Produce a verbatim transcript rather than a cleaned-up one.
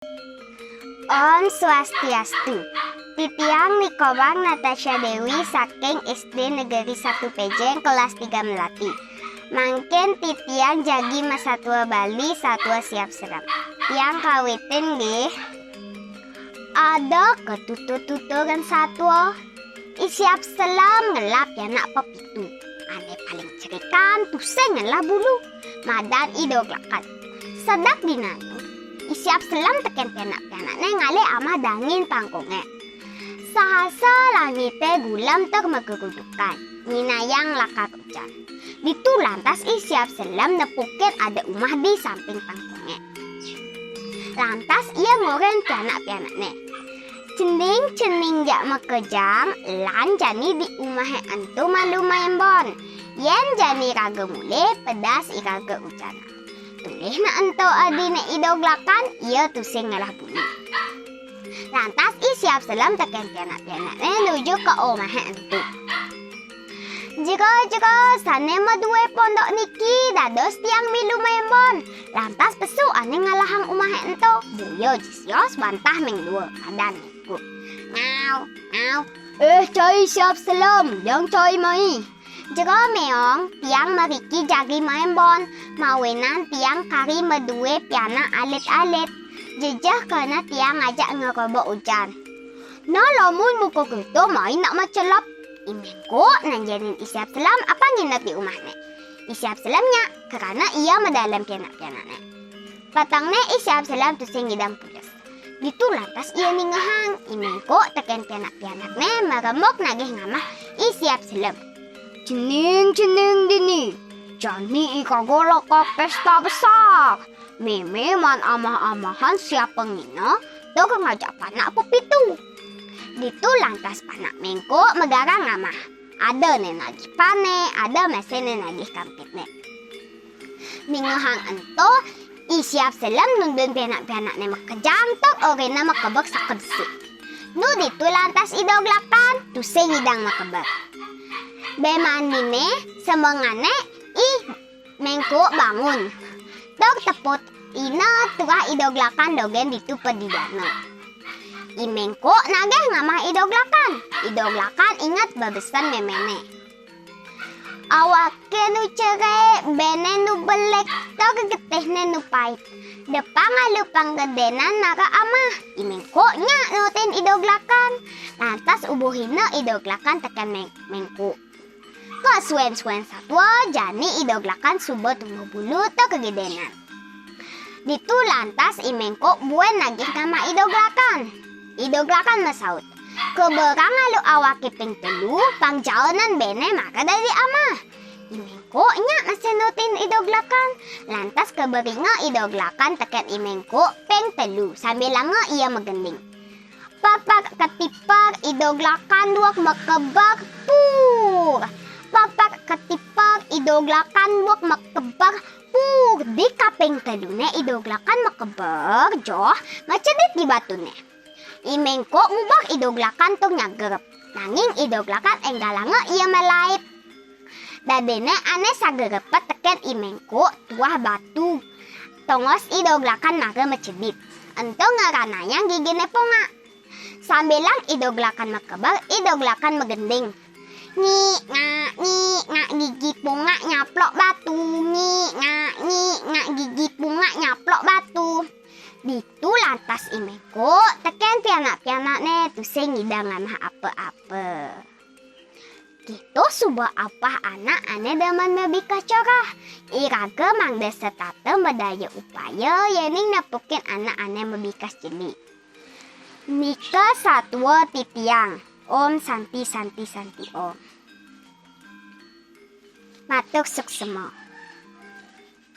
Om Swastiastu. Titiang Nikobang Natasha Dewi saking S D Negeri Satu Pejeng kelas tiga Melati. Mangkin titiang jagi masatua Bali, satua Siap Selem. Tiang kawitin nggih. Ada katutur-tuturan satua. I Siap Selem ngelah pianak pepitu. Ane paling cerikan tusing ngelah bulu. Madan I Doglakan. Sedek dinanu, I Siap Selem teken pianak-pianakne ngalih amah dangin pangkunge. Sahasa langite gulem tur magerudukan, nyinayang lakar ujan. Ditu lantas I Siap Selem nepukin ada umah di samping pangkunge. Lantas ia ngoren pianak-pianakne. Cening-cening jak makejang, lan jani di umahe ento malu maembon. Yen jani raga mulih, pedas iraga ujan. Tulihna ento adine I Doglakan, ia tusing ngelah bulu. Lantas I Siap Selem teken pianak-pianakne nuju ka umahe ento. Jero-jero sane madue pondok niki dados tiang milu maembon. Lantas pesu ane ngalahang umahe ento. Buya jisios wantah meng dua, madan mengko. Ngau, ngau. Eh, cai Siap Selem, yang cai mai. Jero meong, tiang mriki jagi maembon, mawinan tiang kari madue pianak alit-alit. Jejeh krana tiang ngajak ngrobak ujan. Nah, lamun muka kita mai nak macelep. I Mengkuk nanjenin I Siap Selem apang nginep di umahne. I Siap Selem nyak, krana ia madalem pianak-pianakne. Petengne I Siap Selem tusing ngidang pules. Ditu lantas ia ningehang, I Mengkuk teken pianak-pianakne marembuk nagih ngamah I Siap Selem. Cening-cening dini, jani iraga lakar pesta besar. Meme maan amah-amahan siap pengina, tur ngajak panak pepitu. Ditu lantas panak Mengkuk magarang ngamah. Ada ne nagih pane, ada masih ne nagih kampitne. Ningehang ento, I Siap Selem nundun pianak-pianakne makejang tur orena makebek sakedesi. Nu ditu lantas I Doglakan, tusing ngidang makebek. Bemanine, semengane, I Mengkuk bangun. Tur teput ina tuah I Doglakan dogen ditu padidana. I Mengkuk nagih ngamah I Doglakan. I Doglakan inget babesen memene. Awake nu cere, bene nu belik, tur getihne nu pait. Depang alu panggedenan mara amah. I Mengkuk nyak nutin I Doglakan. Lantas ubuhina I Doglakan teken Meng-, Mengkuk. Kasuen-suen satua, jani I Doglakan suba tumbuh bulu tur kagedenan. Ditu lantas I Mengkuk buen nagih ngamah I Doglakan. I Doglakan masaut, "Keberang alu awake ping telu, pang jaenan bene mara dadi amah." I Mengkuk nyak masih nutin I Doglakan. Lantas keberinga I Doglakan teken I Mengkuk ping telu, sambilanga ia magending. Papak ketipak I Doglakan duak makeber, pur. Papak ketipak I Doglakan duak makeber, pur. Di kaping telune I Doglakan makeber, joh, macedit di batune. I Mengkuk ngubah I Doglakan tur nyagrep. Nanging I Doglakan enggalanga ia malaib. Dadine ane sagerepe teken I Mengkuk tuah batu. Tongos I Doglakan mara macedit. Ento ngranayang gigine pongak. Sambilang I Doglakan makeber, I Doglakan magending. Nyik ngak, nyik ngak, gigi pongak nyaplok batu. Nyik ngak, nyik ngak, gigi pongak nyaplok batu. Ditu lantas I Mengkuk teken pianak-pianakne tusing ngidang ngamah apa-apa. Kita suba apah anak ane demen mabikas corah. Iraga mangda setata madaya upaya yening nepukin anak ane mabikas jeli. Nika satua titiang. Om Santi Santi Santi Om. Matur suksma.